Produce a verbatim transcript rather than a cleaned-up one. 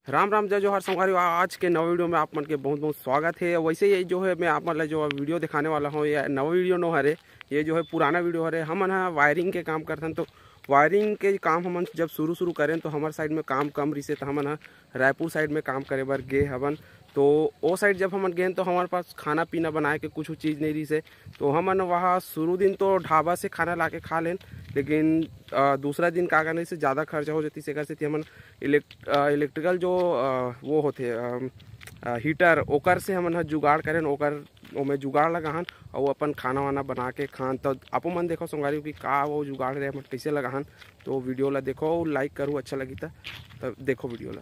राम राम, जय जोहार संगवारी हो। आज के नवा वीडियो में आप मन के बहुत बहुत स्वागत है। वैसे ये जो है, मैं आप मन ला जो वीडियो दिखाने वाला हूँ, ये नवा वीडियो नो हरे, ये जो है पुराना वीडियो हरे। हमन ह वायरिंग के काम करथन, तो वायरिंग के काम हमन जब शुरू शुरू करें तो हमारे साइड में काम कम रिसे, तो हमन ह रायपुर साइड में काम करे बर गे हवन। तो ओ साइड जब हमन गेन तो हमारे पास खाना पीना बनाए के कुछ चीज़ नहीं रिसे, तो हमन वहाँ शुरू दिन तो ढाबा से खाना ला के खा लेन, लेकिन अ, दूसरा दिन का करने से ज़्यादा खर्चा हो जाती, से हमन इलेक्ट इलेक्ट्रिकल जो अ, वो होते हीटर, ओकर से हमन ह जुगाड़ करें, ओकर ओमे जुगाड़ लगाहन और अपन खाना वाना बना के खान। तो आपो मन देखो संगवारी हो कि का वो जुगाड़ रहे, हमन कैसे लगाहन। तो वीडियो ला देखो, लाइक करू, अच्छा लगी तो, तो देखो वीडियो ला।